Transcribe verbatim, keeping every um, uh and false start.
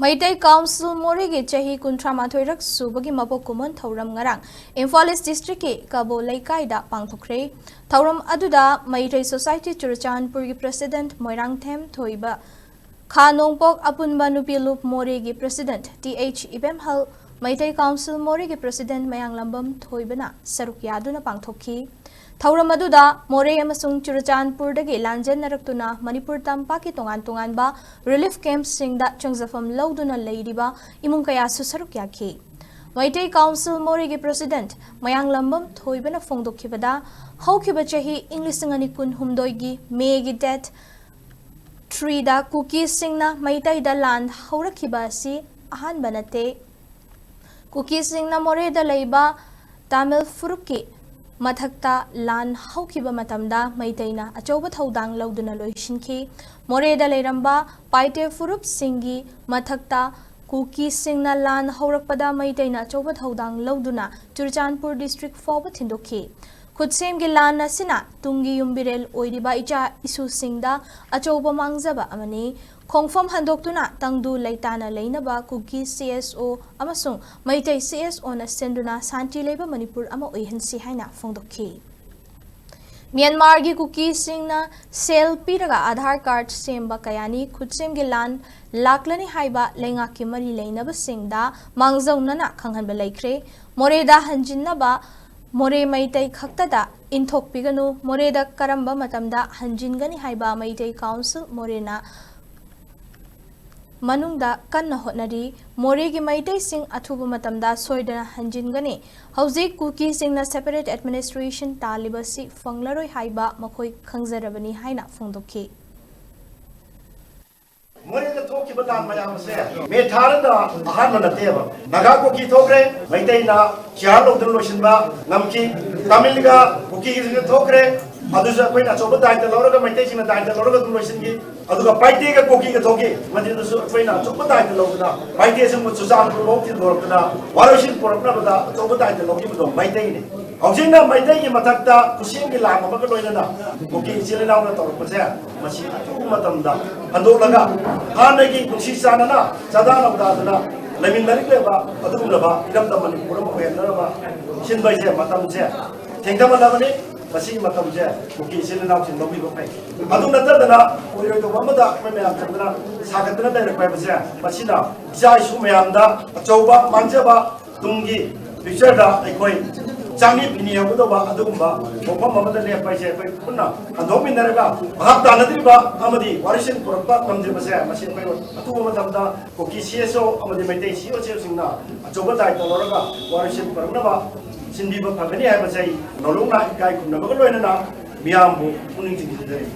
Meitei council ꯃꯣꯔꯦꯒꯤ ꯆꯍꯤ ꯀꯨꯟꯊ꯭ꯔꯥ ꯃꯥꯊꯣꯏꯔꯛ ꯁꯨꯕꯒꯤ ꯃꯄꯣꯛ ꯀꯨꯝꯑꯣꯟ ꯊꯧꯔꯝ ꯉꯔꯥꯡ ꯏꯝꯐꯥꯜ ꯏꯁ ꯗꯤꯁꯇ꯭ꯔꯤꯛꯀꯤ ꯀꯕꯣ ꯂꯩꯀꯥꯏꯗ ꯄꯥꯡꯊꯣꯛꯈ꯭ꯔꯦ꯫ ꯊꯧꯔꯝ ꯑꯗꯨꯗ ꯃꯩꯇꯩ ꯁꯣꯁꯥꯏꯇꯤ ꯆꯨꯔꯆꯥꯟꯄꯨꯔꯒꯤ ꯄ꯭ꯔꯦꯁꯤꯗꯦꯟꯠ ꯃꯣꯏꯔꯥꯡꯊꯦꯝ ꯊꯣꯏꯕ, ꯈꯥ ꯅꯣꯡꯄꯣꯛ ꯑꯄꯨꯟꯕ ꯅꯨꯄꯤ ꯂꯨꯞ ꯃꯣꯔꯦꯒꯤ president T H Ibemhal, Meitei council ꯃꯣꯔꯦꯒꯤ ꯄ꯭ꯔꯦꯁꯤꯗꯦꯟꯠ ꯃꯌꯥꯡꯂꯝꯕꯝ ꯊꯣꯏꯕꯅ ꯁꯔꯨꯛ ꯌꯥꯗꯨꯅ ꯄꯥꯡꯊꯣꯛꯈꯤ꯫ ꯊꯧꯔꯝ ꯑꯗꯨꯗ ꯃꯣꯔꯦ ꯑꯃꯁꯨꯡ ꯆꯨꯔꯆꯥꯟꯄꯨꯔꯗꯒꯤ ꯂꯥꯟꯖꯦꯟꯅꯔꯛꯇꯨꯅ ꯃꯅꯤꯄꯨꯔ ꯇꯝꯄꯥꯛꯀꯤ ꯇꯣꯉꯥꯟ ꯇꯣꯉꯥꯟꯕ ꯔꯤꯂꯤꯐ ꯀꯦꯝꯞꯁꯤꯡꯗ ꯆꯪꯖꯐꯝ ꯂꯧꯗꯨꯅ ꯂꯩꯔꯤꯕ ꯏꯃꯨꯡ ꯀꯌꯥꯁꯨ ꯁꯔꯨꯛ ꯌꯥꯈꯤ꯫ ꯃꯩꯇꯩ ꯀꯥꯎꯟꯁꯤꯜ ꯃꯣꯔꯦꯒꯤ ꯄ꯭ꯔꯦꯁꯤꯗꯦꯟꯠ ꯃꯌꯥꯡꯂꯝꯕꯝ ꯊꯣꯏꯕꯅ ꯐꯣꯡꯗꯣꯛꯈꯤꯕꯗ, ꯍꯧꯈꯤꯕ ꯆꯍꯤ ꯏꯪ ꯂꯤꯁꯤꯡ ꯑꯅꯤ ꯀꯨꯟ ꯍꯨꯝꯗꯣꯏꯒꯤ ꯃꯦꯒꯤ ꯗꯦꯠ ꯊ꯭ꯔꯤꯗ ꯀꯨꯀꯤꯁꯤꯡꯅ ꯃꯩꯇꯩꯗ ꯂꯥꯟ ꯍꯧꯔꯛꯈꯤꯕ ꯑꯁꯤ ꯑꯍꯥꯟꯕ ꯅꯠꯇꯦ꯫ ꯀꯨꯀꯤꯁꯤꯡꯅ ꯃꯣꯔꯦꯗ ꯂꯩꯕ ꯇꯥꯃꯤꯜ ꯐꯨꯔꯨꯞꯀꯤ ꯃꯊꯛꯇ ꯂꯥꯟ ꯍꯧꯈꯤꯕ ꯃꯇꯝꯗ ꯃꯩꯇꯩꯅ ꯑꯆꯧꯕ ꯊꯧꯗꯥꯡ ꯂꯧꯗꯨꯅ ꯂꯣꯏꯁꯤꯟꯈꯤ꯫ ꯃꯣꯔꯦꯗ ꯂꯩꯔꯝꯕ ꯄꯥꯏꯇꯦ ꯐꯨꯔꯨꯞꯁꯤꯡꯒꯤ ꯃꯊꯛꯇ ꯀꯨꯀꯤꯁꯤꯡꯅ ꯂꯥꯟ ꯍꯧꯔꯛꯄꯗ ꯃꯩꯇꯩꯅ ꯑꯆꯧꯕ ꯊꯧꯗꯥꯡ ꯂꯧꯗꯨꯅ ꯆꯨꯔꯆꯥꯟꯄꯨꯔ ꯗꯤꯁꯇ꯭ꯔꯤꯛ ꯐꯥꯎꯕ ꯊꯤꯟꯗꯣꯛꯈꯤ꯫ ꯈꯨꯠꯁꯦꯝꯒꯤ ꯂꯥꯟ ꯑꯁꯤꯅ ꯇꯨꯡꯒꯤ ꯌꯨꯝꯕꯤꯔꯦꯜ ꯑꯣꯏꯔꯤꯕ ꯏꯆꯥ ꯏꯁꯨꯁꯤꯡꯗ ꯑꯆꯧꯕ ꯃꯥꯡꯖꯕ ꯑꯃꯅꯤ꯫ ꯈꯣꯡꯐꯝ ꯍꯟꯗꯣꯛꯇꯨꯅ ꯇꯪꯗꯨ ꯂꯩꯇꯥꯅ ꯂꯩꯅꯕ ꯀꯨꯀꯤ ꯁꯤ ꯑꯦꯁ ꯑꯣ ꯑꯃꯁꯨꯡ ꯃꯩꯇꯩ ꯁꯤ ꯑꯦꯁ ꯑꯣꯅ ꯁꯤꯟꯗꯨꯅ ꯁꯥꯟꯇꯤ ꯂꯩꯕ ꯃꯅꯤꯄꯨꯔ ꯑꯃ ꯑꯣꯏꯍꯟꯁꯤ ꯍꯥꯏꯅ ꯐꯣꯡꯗꯣꯛꯈꯤ꯫ ꯃ꯭ꯌꯥꯟꯃꯥꯔꯒꯤ ꯀꯨꯀꯤꯁꯤꯡꯅ ꯁꯦꯜ ꯄꯤꯔꯒ ꯑꯥꯙꯥꯔ ꯀꯥꯔꯗ ꯁꯦꯝꯕ ꯀꯌꯥꯅꯤ꯫ ꯈꯨꯠꯁꯦꯝꯒꯤ ꯂꯥꯟ ꯂꯥꯛꯂꯅꯤ ꯍꯥꯏꯕ ꯂꯩꯉꯥꯛꯀꯤ ꯃꯔꯤ ꯂꯩꯅꯕꯁꯤꯡꯗ ꯃꯥꯡꯖꯧꯅꯅ ꯈꯪꯍꯟꯕ ꯂꯩꯈ꯭ꯔꯦ꯫ ꯃꯣꯔꯦꯗ ꯍꯟꯖꯤꯟꯅꯕ ꯃꯣꯔꯦ ꯃꯩꯇꯩ ꯈꯛꯇꯗ ꯏꯟꯊꯣꯛꯄꯤꯒꯅꯨ꯫ ꯃꯣꯔꯦꯗ ꯀꯔꯝꯕ ꯃꯇꯝꯗ ꯍꯟꯖꯤꯟꯒꯅꯤ ꯍꯥꯏꯕ ꯃꯩꯇꯩ ꯀꯥꯎꯟꯁꯤꯜ ꯃꯣꯔꯦꯅ ꯃꯅꯨꯡꯗ ꯀꯟꯅ ꯍꯣꯠꯅꯔꯤ꯫ ꯃꯣꯔꯦꯒꯤ ꯃꯩꯇꯩꯁꯤꯡ ꯑꯊꯨꯕ ꯃꯇꯝꯗ ꯁꯣꯏꯗꯅ ꯍꯟꯖꯤꯟꯒꯅꯤ꯫ ꯍꯧꯖꯤꯛ ꯀꯨꯀꯤꯁꯤꯡꯅ ꯁꯦꯄꯔꯦꯠ ꯑꯦꯗꯃꯤꯅꯤꯁꯇ꯭ꯔꯦꯁꯟ ꯇꯥꯜꯂꯤꯕꯁꯤ ꯐꯪꯂꯔꯣꯏ ꯍꯥꯏꯕ ꯃꯈꯣꯏ ꯈꯪꯖꯔꯕꯅꯤ ꯍꯥꯏꯅ ꯐꯣꯡꯗꯣꯛꯈꯤ꯫ ꯃꯣꯔꯦꯗ ꯊꯣꯛꯈꯤꯕ ꯂꯥꯟ ꯃꯌꯥꯝ ꯑꯁꯦ ꯃꯦ ꯊꯥꯗ ꯑꯍꯥꯟꯕ ꯅꯠꯇꯦꯕ꯫ ꯅꯥꯒꯥ ꯀꯨꯀꯤ ꯊꯣꯛꯈ꯭ꯔꯦ, ꯃꯩꯇꯩꯅ ꯆꯤꯌꯥꯔ ꯂꯧꯗꯨꯅ ꯂꯣꯏꯁꯤꯟꯕ ꯉꯝꯈꯤ꯫ ꯇꯥꯃꯤꯜꯒ ꯀꯨꯀꯤꯒꯤꯁꯤꯅ ꯊꯣꯛꯈ꯭ꯔꯦ, ꯑꯗꯨꯁꯨ ꯑꯩꯈꯣꯏꯅ ꯑꯆꯧꯕ ꯗꯥꯏꯇ ꯂꯧꯔꯒ, ꯃꯩꯇꯩꯁꯤꯡꯅ ꯗꯥꯏꯇ ꯂꯧꯔꯒ ꯑꯗꯨꯝ ꯂꯣꯏꯁꯤꯟꯈꯤ꯫ ꯑꯗꯨꯒ ꯄꯥꯏꯇꯦꯒ ꯀꯨꯀꯤꯒ ꯊꯣꯛꯈꯤ, ꯃꯗꯨꯗꯁꯨ ꯑꯩꯈꯣꯏꯅ ꯑꯆꯧꯕ ꯗꯥꯏꯇ ꯂꯧꯗꯨꯅ ꯄꯥꯏꯇꯦꯁꯤꯡꯕꯨ ꯆꯨꯔꯆꯥꯟꯄꯨꯔ ꯐꯥꯎ ꯊꯤꯟꯗꯣꯔꯛꯇꯨꯅ ꯋꯥꯔꯣꯏꯁꯤꯟ ꯄꯨꯔꯛꯅꯕꯗ ꯑꯆꯧꯕ ꯗꯥꯏꯇ ꯂꯧꯈꯤꯕꯗꯣ ꯃꯩꯇꯩꯅꯤ꯫ ꯍꯧꯖꯤꯛꯅ ꯃꯩꯇꯩꯒꯤ ꯃꯊꯛꯇ ꯈꯨꯠꯁꯦꯝꯒꯤ ꯂꯥꯟ ꯑꯃꯒ ꯂꯣꯏꯅꯅ ꯀꯨꯀꯤ ꯏꯆꯤꯜ ꯏꯅꯥꯎꯅ ꯇꯧꯔꯛꯄꯁꯦ, ꯃꯁꯤ ꯑꯊꯨꯕ ꯃꯇꯝꯗ ꯍꯟꯗꯣꯛꯂꯒ ꯍꯥꯟꯅꯒꯤ ꯅꯨꯡꯁꯤ ꯆꯥꯟꯅꯅ ꯆꯥꯗꯥ ꯅꯧꯗꯥꯗꯅ ꯂꯩꯃꯤꯟꯅꯔꯤꯕ ꯑꯗꯨꯒꯨꯝꯂꯕ ꯏꯔꯝꯗꯝ ꯃꯅꯤꯄꯨꯔ ꯑꯃ ꯑꯣꯏꯍꯟꯅꯅꯕ ꯁꯤꯟꯕ ꯍꯥꯏꯁꯦ ꯃꯇꯝꯁꯦ ꯊꯦꯡꯊꯃꯜꯂꯕꯅꯤ꯫ ꯃꯁꯤꯒꯤ ꯃꯇꯝꯁꯦ ꯀꯨꯀꯤ ꯏꯆꯤꯜ ꯏꯅꯥꯎꯁꯤꯡ ꯂꯧꯕꯤꯕ ꯐꯩ꯫ ꯑꯗꯨ ꯅꯠꯇꯗꯅ ꯑꯣꯏꯔꯣꯏꯗꯧꯕ ꯑꯃꯗ ꯑꯩꯈꯣꯏ ꯃꯌꯥꯝ ꯆꯪꯗꯅ ꯁꯥꯒꯠꯇꯅ ꯂꯩꯔꯛꯄ ꯍꯥꯏꯕꯁꯦ, ꯃꯁꯤꯅ ꯏꯆꯥ ꯏꯁꯨ ꯃꯌꯥꯝꯗ ꯑꯆꯧꯕ ꯃꯥꯡꯖꯕ, ꯇꯨꯡꯒꯤ ꯐ꯭ꯌꯨꯆꯔꯗ ꯑꯩꯈꯣꯏ ꯆꯥꯡꯌꯦꯠ ꯄꯤꯅꯤꯡꯍꯧꯒꯗꯧꯕ ꯑꯗꯨꯒꯨꯝꯕ ꯋꯥꯐꯝ ꯑꯃꯗ ꯂꯦꯞꯄ ꯍꯥꯏꯁꯦ ꯑꯩꯈꯣꯏ ꯄꯨꯟꯅ ꯍꯟꯗꯣꯛꯃꯤꯟꯅꯔꯒ ꯚꯥꯞ ꯇꯥꯅꯗ꯭ꯔꯤꯕ ꯑꯃꯗꯤ ꯋꯥꯔꯤꯁꯤꯟ ꯄꯨꯔꯛꯄ ꯉꯝꯗ꯭ꯔꯤꯕꯁꯦ, ꯃꯁꯤ ꯑꯩꯈꯣꯏ ꯑꯊꯨꯕ ꯃꯇꯝꯗ ꯀꯨꯀꯤ ꯁꯤ ꯑꯦꯁ ꯑꯣ ꯑꯃꯗꯤ ꯃꯩꯇꯩ ꯁꯤ ꯑꯣ ꯁꯤ ꯑꯣꯁꯤꯡꯅ ꯑꯆꯧꯕ ꯗꯥꯏꯇ ꯂꯧꯔꯒ ꯋꯥꯔꯤꯁꯤꯟ ꯄꯨꯔꯛꯅꯕ ꯁꯤꯟꯕꯤꯕ ꯐꯒꯅꯤ ꯍꯥꯏꯕꯁꯦ ꯑꯩ ꯅꯧꯂꯧꯅ ꯏꯀꯥꯏ ꯈꯨꯝꯅꯕꯒ ꯂꯣꯏꯅꯅ ꯃꯤꯌꯥꯝꯕꯨ ꯄꯨꯛꯅꯤꯡ ꯆꯤꯡꯁꯤꯟꯖꯔꯤ꯫